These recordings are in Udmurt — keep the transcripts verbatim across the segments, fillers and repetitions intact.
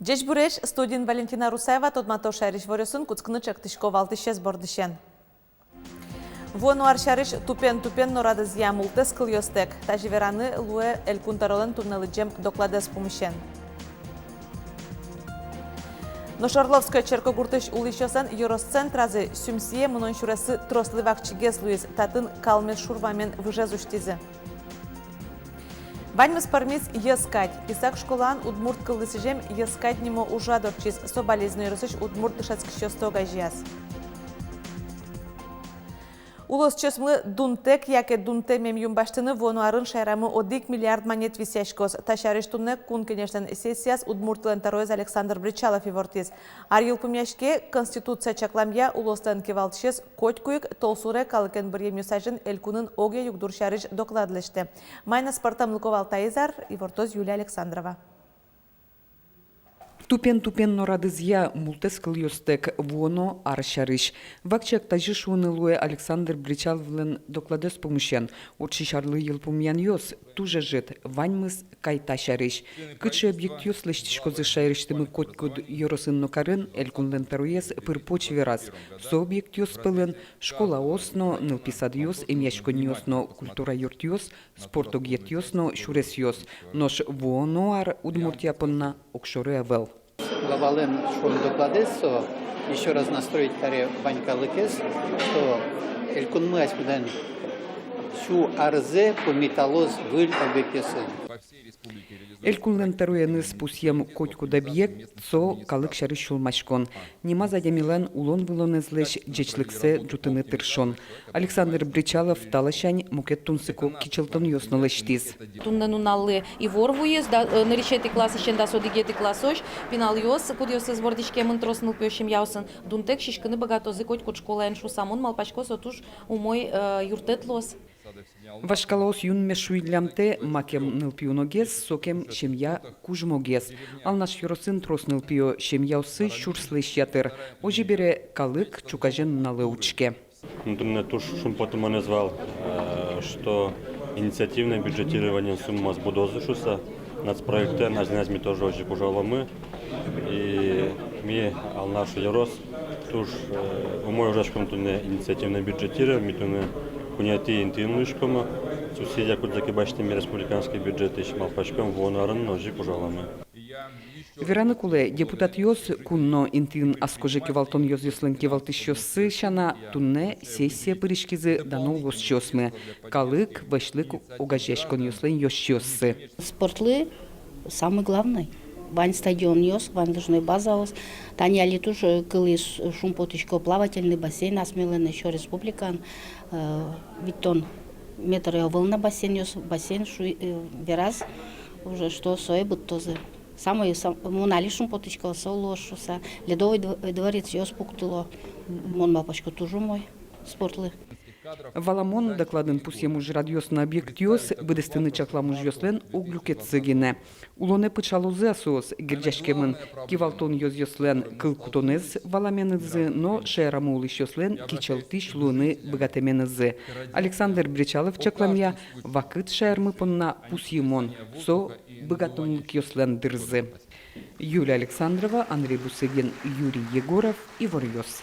Ӟечбуресь! Студиын Валентина Русаева. Тодмато шаерысь иворъёсын. Кутскыны чектӥсько валтӥсез бордысен. Вуоно ар сярысь «Тупен-тупен но радызъя» мултэс кылъёстэк. Тазьы вераны луэ Элькун тӧролэн туннэ лыдӟем докладэз пумысен. Нош Орловское черкогуртысь улӥсьёслэн ёрос центразы Сюмсие мынон сюрессы трослы вакчигес луиз. Татын калмес шур вамен выжез усьтӥзы. Ваньмыз пӧрмиз йӧскадь. Исак школаын удмурт кыллы сӥзем «Йӧскадь» нимо ужрад ортчиз. Со Балезино ёросысь удмурт дышетскисьёсты огазеяз. Улосчиосмылы дунтэк яке дунтэм эмъюм басьтыны вуоно арын шаерамы одӥг миллиард манет висъяськоз. Та сярысь туннэ Кун Кенешлэн сессияз Удмуртилэн тӧроез Александр Бречалов ивортӥз. Ар йылпумъяське. Конституция чакламъя, улослэн кивалтӥсез котьку ик толсуре калыкен быръемъёс азьын Элькунын огъя югдур сярысь доклад лэсьтэ. Маин аспӧртэмлыко вал таиз ар, ивортоз Юлия Александрова. «Тупен-тупен но радызъя» мултэс кылъёстэк вуоно ар сярысь. Вакчияк тазьы шуыны луэ Александр Бречаловлэн докладэз пумысен. Ортчись арлы йылпумъянъёс туж ӧжыт, ваньмыз кай та сярысь. Кыӵе объектъёс лэсьтӥськозы шаерысьтымы котькуд ёросын но карын, Элькунлэн тӧроез пыр-поч вераз. Со объектъёс пӧлын школаос но, нылпи садъёс, эмъяськонниос но культура юртъёс, спорт огъетъёс но сюресъёс. Нош вуоно ар Удмуртия понна огшоры ӧвӧл. Главалэн, шуом, докладэз со ещё раз настроить каре вань калыкез, что Элькунмы асьмелэн сю арзэ пумиталоз выль объектъёсын. Элькунлэн тӧроеныз пусъем котькуд объект — со калык сярысь сюлмаськон. Нимаз адямилэн улон-вылонэзлэсь ӟечлыксэ ӝутыны тыршон. Александр Бречалов та ласянь мукет тунсыко кичӧлтонъёс но лэсьтӥз. Туннэ нуналлы ивор вуиз, да, э, нырысетӥ классысен дас одӥгетӥ классозь пиналъёс, кудъёсыз вордӥськемын трос нылпиё семьяосын, дунтэк сиськыны быгатозы котькуд школаын шуса. Мон малпасько, со туж умой, э, юрттэт луоз. Вашкалаос юнме шуиллямтэ: макем нылпи уногес — сокем семья кужмогес. Алнаш ёросын трос нылпиё семьяоссы сюрслэсь ятыр. Озьы бере, калык ӵуказе нуналлы учке. Ну, туннэ туж шумпотымонэз вал, э, что инициативное бюджетированиен суммаос будозы шуса. Нацпроектэн азьланяз ми тоже озьы ик ужаломы. И ми, Алнаш ёрос, туж, э, умой ужаськом туннэ инициативное бюджетирование, ми туннэ куинетӥ интыын луиськомы. Субсидия кудзэ ке басьтӥмы республиканский бюджетысь, малпаськом, вуоно арын но озьы ик ужаломы. Вераны кулэ, депутатъёс, кун но интыын ас кожа кивалтон ёзъёслэн кивалтӥсьёссы сяна, туннэ сессие пыриськизы дано улосчиосмы, калык вӧсьлык огазеяськонъёслэн ёзчиоссы. Спортлы самый главный. Вань стадионъёс, вань лыжной базаос. Тани али туж, э, кылӥз, шумпотӥсько, плавательный бассейн асьмелэн ещё республикаын, э, витьтон метр ӧвӧл на бассейнъёс, бассейн шуи-, э, вераз уже, что сое быдтозы. Самой сам-, мон али шумпотӥсько, со луоз шуса, ледовый дво-, дворецъёс пуктыло. Мон малпасько, туж умой спортлы. Валамон, докладын пусъем ужрадъёс но объектъёс быдэстыны чаклам ужъёслэн ог люкетсы гинэ. Улонэ пыӵалозы-а соос? Герӟаськемын кивалтон ёзъёслэн кыл кутонэз валаменызы но шаерамы улӥсьёслэн кичӧлтӥсь луыны быгатэменызы. Александр Бречалов чакламъя, вакыт шаермы понна пусйымон, со быгатонлыкъёслэн дырзы. Юлия Александрова, Андрей Бусыгин, Юрий Егоров, «Иворъёс».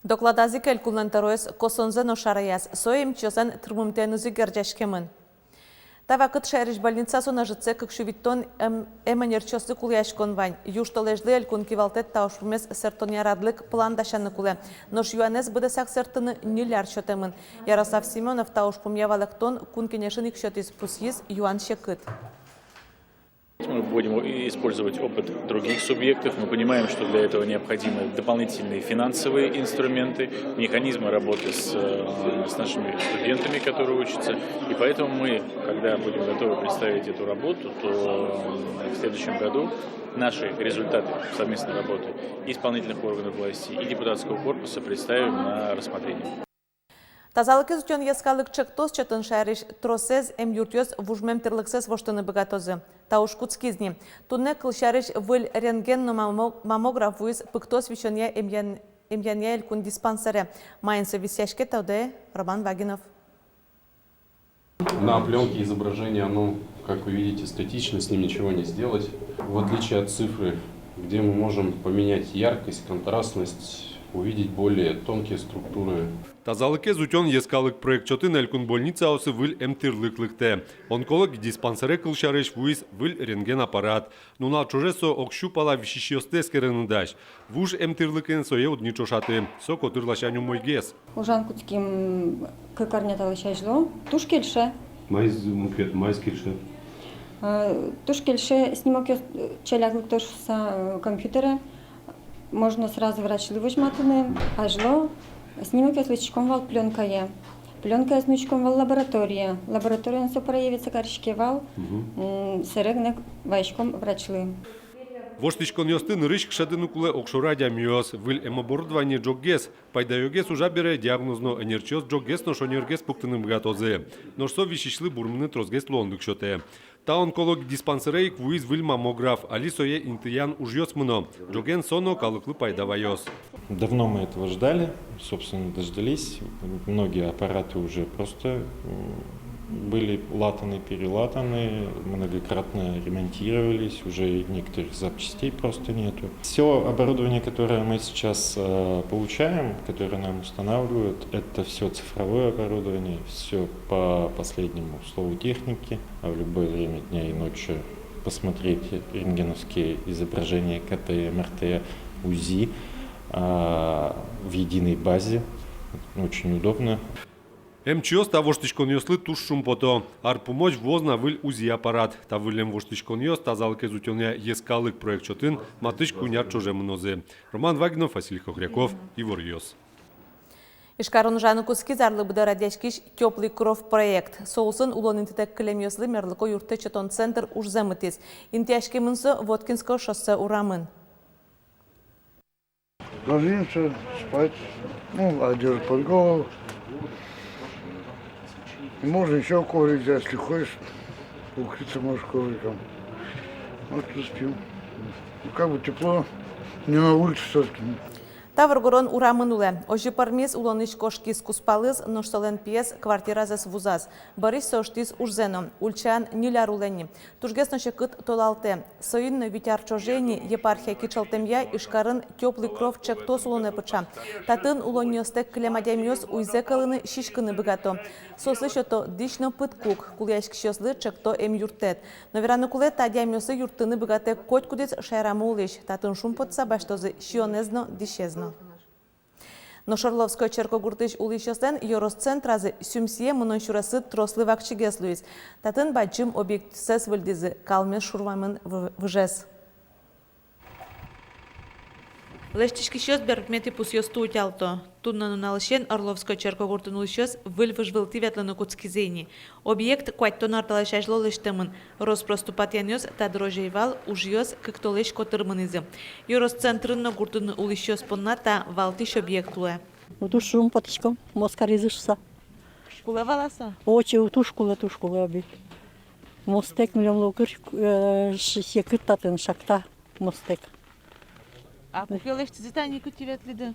Докладаз ик Элькунлэн тӧроез косонзэ но шараяз, со эмчиослэн тырмымтэенызы герӟаськемын. Та вакыт шаерысь больницаосын ӧжытсэ кык сю витьтон эм-, эмэнерчиослы кулэяськон вань. Южтолэзьлы Элькун кивалтэт та ужпумез сэрттонъя радлык план дасяны кулэ. Нош юанэз быдэсак сэрттыны ньыль ар сётэмын. Ярослав Семёнов та ужпумъя валэктон Кун Кенешын ик сётӥз, пусйиз юан секыт. Мы будем и-, использовать опыт других субъектов. Мы понимаем, что для этого необходимы дополнительные финансовые инструменты, механизмы работы с, э, с нашими студентами, которые учатся. И поэтому мы, когда будем готовы представить эту работу, то, м, в следующем году наши результаты совместной работы исполнительных органов власти и депутатского корпуса представим на рассмотрение. Тазалыкез утён йӧскалык чектос чотын шаерысь тросэз эмъюртъёс вужмем тӥрлыксэс воштыны быгатозы. Та уж кутскиз ни. Туннэ, кылсярысь, выль рентген но мамо-, маммограф вуиз Пыктос висёнъя эмъян-, эмъянъя элькун диспансере. Маин со висъяське, тодэ Роман Вагинов. На плёнке изображение, оно, как вы видите, статично, с ним ничего не сделать. В отличие от цифры, где мы можем поменять яркость, контрастность, увидеть более тонкие структуры. Тазалыкез утён йӧскалык проект чотын элькун больницаосы выль эмтӥрлык лыктэ. Онкологи диспансере, кылсярысь, вуиз выль рентген аппарат. Нунал ӵоже со ог сю пала висисьёсты эскерыны дась. Вуж эмтӥрлыкен сое уд ни ӵошаты. Со котыр ласянь умойгес. Ужан кутским кык арня талэсь азьло. Туж кельше. Маиз мукет, маиз кельше? Э, туж кельше снимокъёс, э, ӵаляк лыкто шуыса, э, компьютере. Можно сразу врачлы возьматыны. Азьло снимокъёс лэсьтӥськом вал плёнкае. Плёнкаез нуиськом вал лабораторие. Лабораториын со проявиться кариське вал. Мгм. М, сэре гинэ вайиськом врачлы. Воштӥськонъёсты нырысь кышетыны кулэ огшоры адямиос. Выль эмоборудование ӝоггес. Пайдаёгес ужа бере, диагноз но ӧнерчиос ӝоггес но шонергес пуктыны быгатозы. Нош со висисьлы бурмыны тросгес луонлык сётэ. Та онкологи диспансере ик вуиз выль маммограф. Али сое интыян ужъёс мыно. Ӝоген со но калыклы пайда ваёз. Давно мы этого ждали, собственно, дождались. Многие аппараты уже просто, м, были латаны, перелатаны, многократно ремонтировались, уже некоторых запчастей просто нету. Всё оборудование, которое мы сейчас, э, получаем, которое нам устанавливают, это всё цифровое оборудование, всё по последнему слову техники, а в любое время дня и ночи посмотреть рентгеновские изображения, КТ, МРТ, УЗИ, а, в единой базе. Очень удобно. Эмчиос та воштӥськонъёслы туж шумпото. Ар пумозь вуоз на выль УЗИ аппарат. Та выллем воштӥськонъёс тазалыкез утёнъя йӧскалык проект чотын матысь куинь ар ӵоже мынозы. Роман Вагинов, Василий Хохряков, «Иворъёс». Ижкарын ужаны кутскиз арлы быдэ радъяськись «Тёплый кров» проект. Со улсын улон интытэк кылемъёслы мерлыко юрттэт сётон центр ужзэ мытӥз. Интыяськемын со Воткинское шоссе урамын. Ложимся спать, ну, одежду под голову. И можно ещё коврик взять, если хочешь, укрыться можешь ковриком. Вот тут спим. Ну, как бы тепло, не на улице всё-таки. Та воргорон урамын улэ. Озьы пӧрмиз, улонысь кошкиз кузпалыз, нош солэн пиез квартиразэс вузаз. Бӧрысь со ыштӥз ужзэ но, ульчаын ньыль ар улэ ни. Тужгес но секыт толалтэ. Соин но вить ар ӵоже ини епархия кичӧлтэмъя Ижкарын «Тёплый кров» ӵектос улонэ пыӵа. Татын улонниостэк кылем адямиос уйзэ кӧлыны, сиськыны быгато. Соослы сёто дӥсь но пыдкук, кулэяськисьёслы ӵекто эмъюрттэт. Но вераны кулэ, та адямиослы юрттыны быгатэ котькудӥз шаерамы улӥсь. Татын шумпотыса басьтозы сиёнэз но, дӥсез но. Нош Орловское черкогуртысь улӥсьёслэн ёрос центразы Сюмсие мынон сюрессы трослы вакчигес луиз. Татын бадӟым объектсэс выльдӥзы: калмез шур вамен в-, выжез. Лэсьтӥськисьёс берпуметӥ пусъёсты утялто. Туннэ нуналысен Орловское черкогуртын улӥсьёс выль выж вылтӥ ветлыны кутскизы ини. Объект куатьтон ар талэсь азьло лэсьтэмын. Рос-прос тупатъянъёс та дырозь ӧй вал, ужъёс кык толэзь котыр мынӥзы. Ёрос центрын но гуртын улӥсьёс понна та валтӥсь объект луэ. Ну, туж шумпотӥськом, мост каризы шуыса. Кулэ вал-а со? Очень, туж кулэ, туж кулэ объект. Мостэк милемлы укыр, э, ш-, секыт татын, шакта мостэк. А куке лэсьтӥзы, тани кытӥ ветлӥды?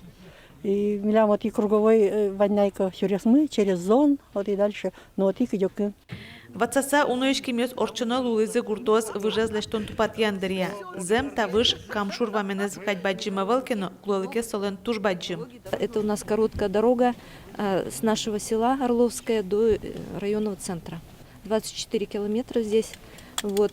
И милям отӥ круговой, э, вань на ик сюресмы, через зон, отӥ дальше, но отӥ кыдёкын. Ватсаса уно иськемъёс ортчоно луылӥзы гуртоос выжез лэсьтон тупатъян дыръя. Зэм, та выж Кам шур ваменэз кадь бадӟым ӧвӧл ке но, кулэлыкез солэн туж бадӟым. Это у нас короткая дорога, э, с нашего села Орловское до, э, районного центра. Двадцать четыре километра здесь. Вот.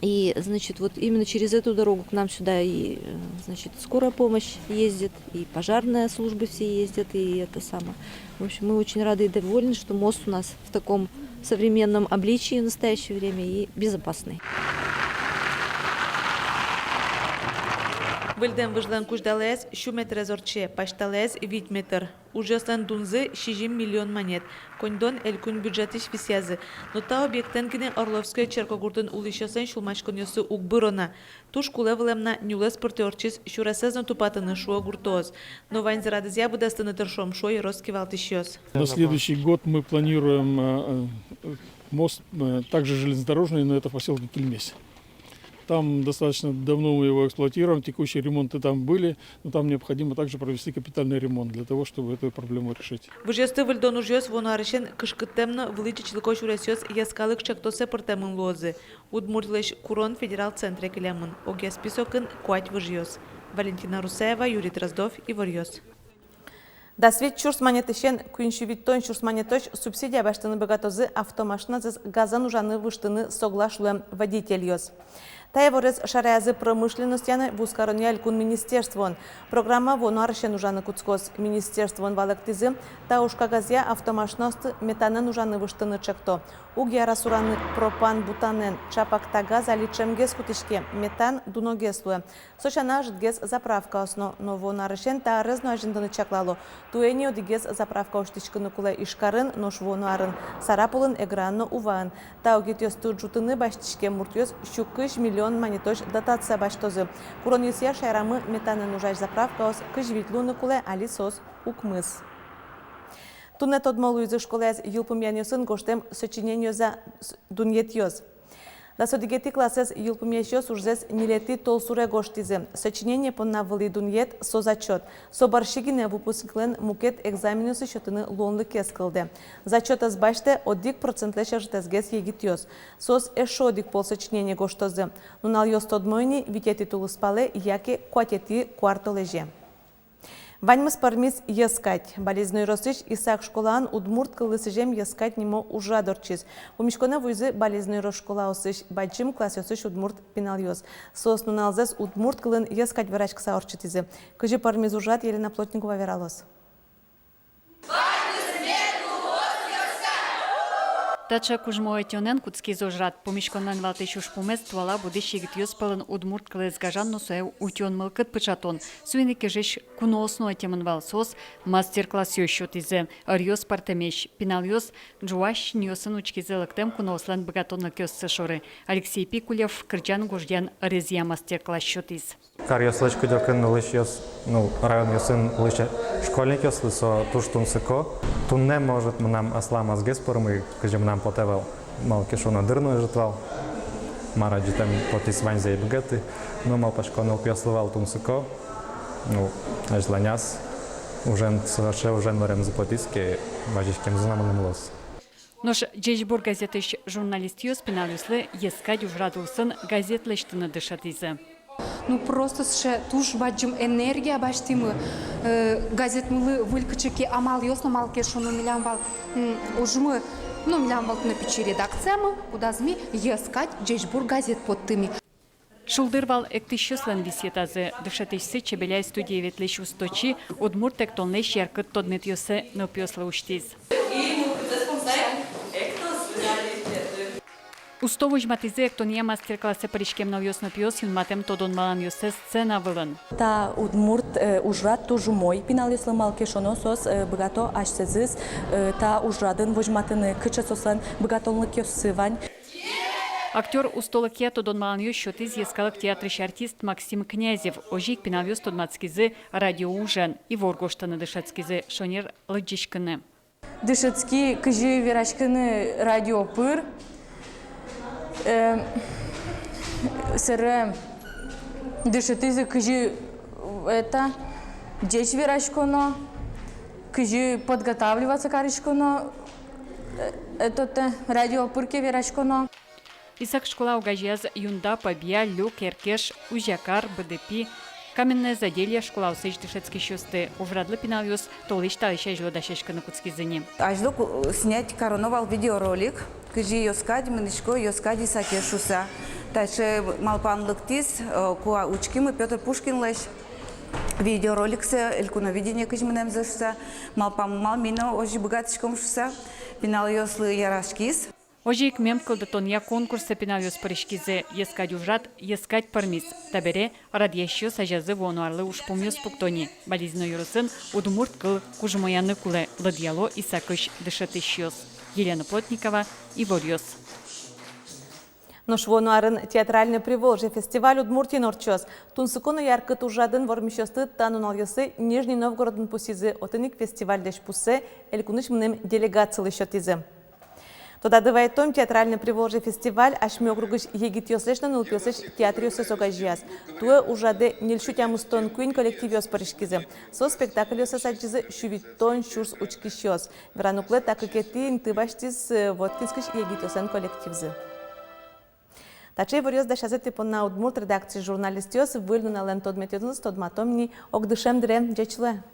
И, значит, вот именно через эту дорогу к нам сюда и, э, значит, скорая помощь ездит, и пожарная служба все ездят, и это самое. В общем, мы очень рады и довольны, что мост у нас в таком современном обличии в настоящее время и безопасный. Выльдэм выжлэн кузьдалаез сю метрез ортче, пасьталаез вить метр. Ужъёслэн дунзы сизьым миллион манет. Коньдон элькун бюджетысь висъязы. Но та объектэн гинэ Орловское черкогуртын улӥсьёслэн сюлмаськонъёссы уг быро на. Туж кулэ вылэм на нюлэс пыртӥ ортчиз сюресэз но тупатыны, шуо гуртоос. Но ваньзэ радызъя быдэстыны тыршом, шуо ёрос кивалтӥсьёс. На следующий год мы планируем, э, э, мост, э, также железнодорожный, но это в посёлке Кильмезь. Там достаточно давно мы его эксплуатируем, текущие ремонты там были, но там необходимо также провести капитальный ремонт для того, чтобы эту проблему решить. Выжъёсты выльдон ужъёс вуоно арысен «Кышкыттэм но вылӥ ӟечлыко сюресъёс» йӧскалык ӵектосэ пыртэмын луозы. Удмуртилэсь курон федерал центре келямын. Огъя списокын куать выжъёс. Валентина Русаева, Юрий Дроздов, «Иворъёс». Дас вить сюрс манетысен куинь сю витьтон сюрс манетозь субсидия басьтыны быгатозы автомашиназэс газэн ужаны выжтыны соглаш луэм водительёс. Та иворез шараязы промышленностья но вузкаронъя элькун министерствоын. Программа вуоно арысен ужаны кутскоз. Министерствоын валэктӥзы, та ужкагазъя автомашинаосты метанэн ужаны выжтыны ӵекто. Уг яра сураны пропан-бутанэн, ӵапак та газ али ӵемгес кутӥське, метан дуногес луэ. Со сяна ӧжытгес заправкаос но. Но вуоно арысен та ӧрез но азинтыны чаклало. Туэ ини одӥгез заправка усьтӥськыны кулэ Ижкарын, нош вуоно арын Сарапулын, Эграын но Уваын. Та огетъёсты ӝутыны басьтӥськем муртъёс сю кызь миллион манетозь дотация басьтозы. Куронъёсъя шаерамы метанэн ужась заправкаос кызь вить луыны кулэ, али соос укмыс. Туннэ тодмо луизы школаез йылпумъянъёсын гожтэм сочинениозя с-, дунъетъёс. Дас одӥгетӥ классэз йылпумъясьёс ужзэс ньылетӥ толсуре гожтӥзы. Сочинение понна вылӥ дунъет — со зачёт. Со бӧрсьы гинэ выпускниклэн мукет экзаменъёсыз сётыны луонлыкез кылдэ. Зачёт ӧз басьтэ одӥг процентлэсь ӧжытэсгес егитъёс. Соос эшшо одӥг пол сочинение гожтозы. Нуналъёс тодмо ини витетӥ тулыспалэ яке куатетӥ куартолэзе. Ваньмыз пӧрмиз йӧскадь. Балезино ёросысь Исак школаын удмурт кыллы сӥзем «Йӧскадь» нимо ужрад ортчиз. Пумиськонэ вуизы Балезино ёрос школаосысь бадӟым классъёсысь удмурт пиналъёс. Соос нуналзэс удмурт кылын йӧскадь вераськыса ортчытӥзы. Кызьы пӧрмиз ужрад, Елена Плотникова вералоз. Таӵе кужмо ӧтёнэн кутскиз ужрад. Пумиськонлэн валтӥсь ужпумез — туала будӥсь егитъёс пӧлын удмурт кылэз гажан но сое утён мылкыд пыӵатон. Соин ик Ижысь куноос но ӧтемын вал, соос мастер-классъёс сётӥзы. Ӧръёс пӧртэмесь. Пиналъёс ӝуась синъёсын учкизы лыктэм куноослэн быгатонлыкъёссы шоры. Алексей Пикулев кырӟан-гожъян ӧрезъя мастер-класс сётӥз. Каръёслэсь кыдёкын улӥсьёс, ну, районъёсын улӥсь школьникъёслы со туж тунсыко. Туннэ, может, мынам аслам азгес пӧрмы, кызьы мынам потэ вал, малы ке шуоно, дыр но ӧжыт вал. Мар адӟытэм потӥз, ваньзэ ӧй быгаты. Но малпасько, нылпиослы вал тунсыко. Ну, азьланяз ужен, сыӵе ужен ворем потӥз ке, вазиськемзы но мыным луоз. Нош «Ӟечбур» газетысь журналистъёс пиналъёслы «Йӧскадь» ужрад улсын газет лэсьтыны дышетӥзы. Ну, просто сыӵе туж бадӟым энергия басьтӥмы, э, газетмылы выль кыӵе ке амалъёс но, малы ке шуоно, милям вал, м, ужмы, ну, милям вал туннэ пичи редакциямы, кудаз ми «Йӧскадь», «Ӟечбур» газет поттӥмы. Шулдыр вал эктӥсьёслэн висъетазы. Дышетӥсьсы Чебеляй студие ветлӥсь усточи удмурт эктонлэсь яркыт тодметъёссэ нылпиослы усьтӥз. Усто возьматӥзы эктонъя мастер-классэ пыриськем нылъёс но пиос юнматэм тодон-валанъёссэс сцена вылын. Та удмурт, э, ужрад туж умой пиналъёслы, малы ке шуоно, соос, э, быгато асьсэзыз, э, та ужрадын возьматыны, кыӵе соослэн быгатонлыкъёссы вань. Актёр устолыкъя тодон-валанъёс сётӥз Йӧскалык театрысь артист Максим Князев. Озьы ик пиналъёс тодматскизы радио ужен, ивор гожтыны дышетскизы, шонер лыдӟиськыны. Дышетски, кызьы вераськыны радио пыр. Э, сэре дышетӥзы, кызьы, это, ӟеч вераськоно, кызьы подготавливаться кариськоно, э, это, тэ, радио пыр ке вераськоно. Исак школа огазеяз Юнда, Пабья, Люк, Эркеш, Узякар, Быдыпи, Каменное Заделье школаосысь дышетскисьёсты. Ужрадлы пиналъёс толэзь талэсь азьло дасяськыны кутскизы ни. Азьло ку-, снять кароно вал видеоролик, кызьы Йӧскадь мынӥське, Йӧскадь Исаке шуыса. Таӵе малпан лыктӥз, э, куа учкимы Пётр Пушкинлэсь видеороликсэ, Элькуновидение кызьы мынэмзэ шуыса. Малпамы вал, ми но озьы быгатӥськом шуыса. Пиналъёслы яраськиз. Озьы ик мем кылдытонъя конкурсэ пиналъёс пыриськизы. Йӧскадь ужрад йӧскадь пӧрмиз. Табере радъясьёс азязы вуоно арлы ужпумъёс пукто ни. Балезино ёросын удмурт кыл кужмояны кулэ, лыдъяло Исакысь дышетӥсьёс. Елена Плотникова, Иворъёс. Нош вуоно арын «Театральное Приволжье» фестиваль Удмуртиын ортчоз. Тунсыко но яркыт ужрадын вормисьёсты та нуналъёсы Нижний Новгородын пусйизы, отын ик фестивальлэсь пуссэ элькунысь мынэм делегацилы сётӥзы. Тодады вайытом, театральной «Приволжье» фестиваль асьме округысь егитъёслэсь но нылпиослэсь театръёссэс огазеяз. Туэ ужрадэ ньыльсю тямыстон куинь коллективъёс пыриськизы. Соос спектакльёссэс адӟизы сю витьтон сюрс учкисьёс. Вераны кулэ, та кыкетӥ инты басьтӥз Воткинскысь егитъёслэн коллективзы. Таӵе иворъёс дасязы тӥ понна удмурт редакциысь журналистъёс. Выль нуналлэн тодметъёсыныз тодматом ни ог дышем дыре. Ӟеч луэ.